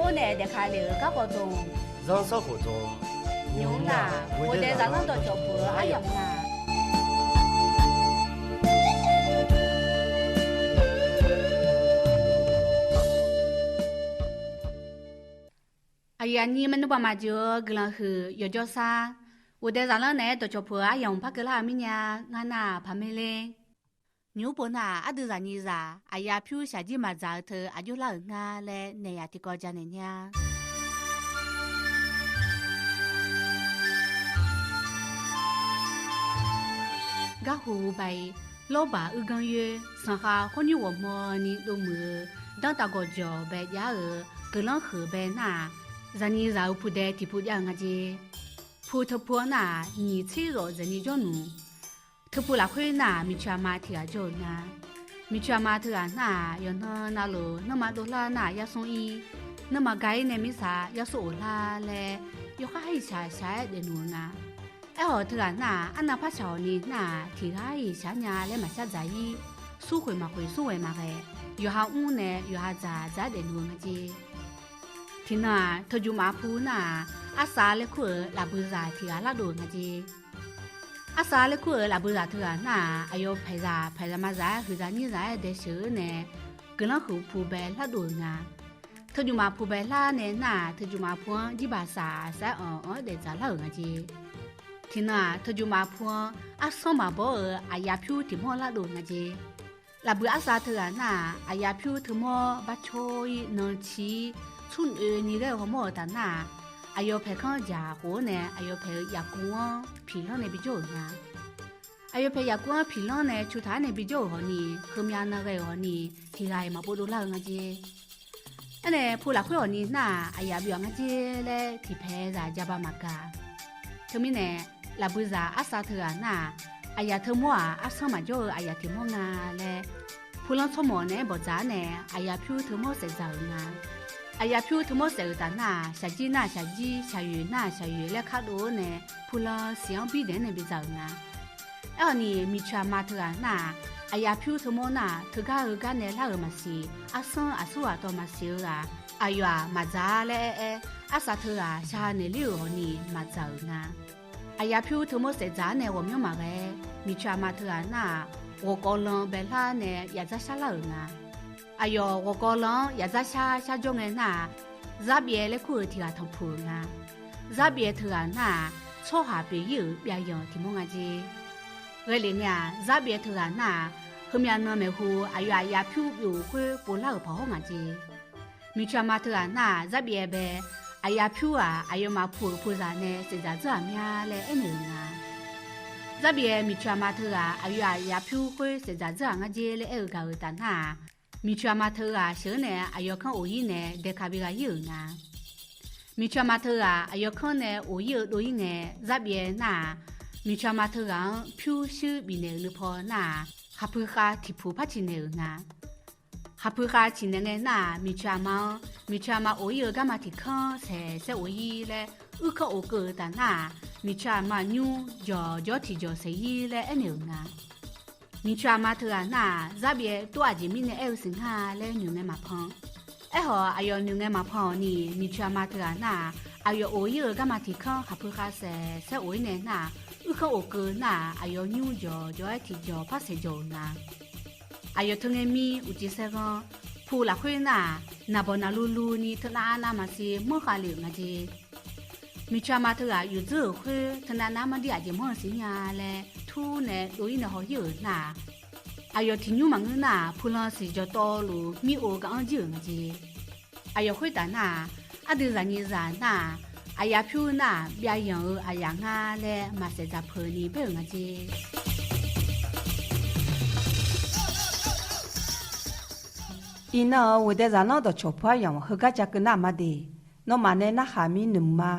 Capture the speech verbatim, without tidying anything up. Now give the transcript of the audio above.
Khoer nae daefka lef-euq garkawv dmq, zanrsanrkhof dmq, nymq-mr nar, ghofdae zaqlanr dawqcawq puq-eu aryamq nga. Aqyuif aqnyir maernmr baqmaf jeq-eu guiqlanq huiq yawqjawr sar, ghofdae zaqlanr naeq-aer dawqcawq puq-eu aryamq par keuvlar-euq mirnya, ngar nar-aq Paqmerler. Nymq-mr pov nar-aq, aqdui zaqnyiq zaq aqyaf pyur shaqjir maqdzaq-eu teu aqjox lar-euq ngar laer naeq yaf tiqkawv janaeq nya. Garhu bae, lawrbaq uirganr yoer, sanqkhav khawrnymr ghawqmawni dovmuiq-eu, danrtav gawqjawq bae jav-euq guiqlanq huiq bae nar-aq, zaqnyiq zaq-euq pudae tiqpu jav-eu nga jeq. Pu teupu-anr nar-aq, nyiq tser zawf zaqnyiq jawrnuq. Teupu lafkhoer nar-aq, miqcoeq aqma tiq ghaq jawr-euq nga. Miqcoeq aqma teughaq nar-aq, yawqnan navluf nanrma dovlar nar-aq, yar smr ir, nanrma ga ir nae mirtsaq yar smr of lar laer, yawkhav hayiq shaq shaq-aer daefnuq-eu nga. Aerkhawf teughaq nar-aq, arnav par shaq hawq ni nar-aq, tiq ghaq hayiq shaq nya laer maqshar dzaq ir, smr khoeq maqkhoeq smr ghae maqghae, yawqha mr nae yawqha dzaq dzaq-aer daefnuq-eu nga jeq. Tiqnan-aq, teujuq maf pu nar-aq, arsav laer kur-euq lafbuiq zaq tiq ghaq lardov-euq nga jeq. Arsav laer kur-euq lafbuiq zaq teughaq nar-aq, aqyawf paeqzaq paeqzaq mazaq-aer huiqzaq nyirzaq-aer dae sheuq-eu nae, guiqlanq huiq pu bae lardov-euq nga. Teujuq maf pu bae lar nae nar-aq, teujuq maf pu-anr jirbaq saq saq-aer anq-anr-aer daef dzaq lar-euq nga jeq. Tiqnan-aq, teujuq maf pu-anr arsanr maqbawr-eu aqyaf pyur tiq mawr lardov-euq nga jeq. Lafbuiq arsav teughaq nar-aq, aqyaf pyur teumawr bar cawr-ir nan ci-ir, tsur noeq ni ghaer-eu hawmawr-euq taf nar-aq, aqyawf paeq kanr jaq khof-awr nae aqyawf paeq-eu yaqkuv-anr piqlanr nae bijawr-euq nga. Aqyawf paeq yaqkuv-anr piqlanr nae cu taq-aer nae bijawr-euq hawq ni, heumyav nan ghae-euq hawq ni, tiq ghaq-iq maqpov dovlar-eu nga jeq. Aernae pu lafkhoer hawq ni nar-aq, aqyaf byawq nga jeq laer tiqpaeq zaq jaba maqgaq. Teumirnae, lafbuiq zaq arsav teughaq nar-aq, aqyaf teumawr-aq arsanr maqjawr-eu aqyaf tiq mawr nga laer, pulanr tsawrmawf naeq-aer bawqdzaq-awr nae aqyaf pyur teumawr saef dzaq-euq nga. Aqyaf pyur teumawr saef-euq taf nar-aq, shaqjir nar-aq shaqjir, shaqyoeq nar-aq shaqyoeq laer kardov-awr nae, pulanr siq-anr birdaeq-aer nae bidzaq-euq nga. Aerkhawf ni, miqcoeq aqma teughaq nar-aq, aqyaf pyur teumawr nar-aq, teugar heugar nae lar-euq maqsiq, arsanr aqsur ghaq tawv maqsiq-eu ghaq, aqyawf-aq maqdzaq-a laer aer-aer, arsav teughaq shaqha naeqler-euq hawq ni maqdzaq-euq nga. Aqyaf pyur teumawr saef dzaq-awr nae ghawqmyanr maqghae-aer, miqcoeq aqma teughaq nar-aq, ghawqkawv lan bae lar nae yaf dzarshar lar-euq nga. Aqyawf ghawqkawv lan-anr yaf dzarshar sharjawr ngae nar-aq, Zarbyaev laer kur-euq tiq ghaq tanqpuq-euq nga. Zarbyaev teughaq nar-aq, tsawrhaq pyeuf-ir-euq byavyanq tiq mawr nga jeq. Ghae lef ngae-aq, Zarbyaev teughaq nar-aq, heumyav nan maeqhu aqyawf aqyaf pyur byov-euq khoer povlar-euq paq hawr ngaq jeq. Miqcoeq aqma teughaq nar-aq, Zarbyaev bae, aqyaf pyur-aq, aqyawfmaf pu-euq puzaq nae saef dzaq dzeur-aq mya laer aernaeq-euq nga. Zarbyaev miqcoeq aqma teughaq aqyawf aqyaf pyur khoer saef dzaq dzeur-aq ngar jer laer aer-eu gaq-euq taf nar-aq, miqcoeq aqma teughaq sheuq-eu nae aqyawf kanr of-ir nae daeka bi gha-ir-euq nga. Miqcoeq aqma teughaq aqyawf kanr nae of-ir-eu dov-ir ngae, Zarbyaev nar-aq, miqcoeq aqma teughaq-anr pyurshuir bifnaeq-euq nuipaw nar-aq, khaqpui khav tiqpuq par ciqnaeq-euq nga. Khaqpui khav ciqnaeq ngae nar-aq, miqcoeq aqma-anr miqcoeq aqma of-ir-eu garma tiq kanr saeq saer of-ir laer, uirkanr of keuv-euq taf nar-aq, miqcoeq aqma nymr jawq jawr tiqjawq saeq-ir laer aernaeq-euq nga. Miqcoeq aqma teughaq nar-aq, Zarbyaev tov-aq jeq mirnae aer-eu siq ngar laer noeqngae maqpan. Aerkhawf, aqyawf noeqngae maqpan-awq ni, miqcoeq aqma teughaq nar-aq, aqyawf of-ir-eu garma tiq kanr khaqpui khav saeq saer of-ir nae nar-aq, uirkanr of keuv nar-aq, aqyawf nymr jawq jawr-aer tiqjawq par saeq jawq-euq nga. Aqyawf teu ngae mir uqcif saerghanr, pu lafkhoer nar-aq, naqbawq naqluv luv ni teunav nav maqsiq manr khav le-euq nga jer. Miqcoeq aqma teughaq yufdzeur-euq khoer teunav nav mardir aqjeq manr-eu siq nya laer tur nae dov-ir nae haw-ir-euq nar-aq, aqyawf tiqnymr maqngeur nar-aq, pulan siq jawqtawvluf mir-o gar-anr jir-euq nga jer. Aqyawf khoertaf nar-aq, aqdui zaqnyiq zaq nar-aq, aqyaf pyur nar-aq, byavyanq-eu aqyaf ngar laer maqsaef dzaq peuq ni baer-euq nga jer. Iqnan-euq ghofdae zaqlanr dawqcawq pu aryamq heugar ja keuv nar-aq ma de. Nawmaf nae narhaq mir nuima.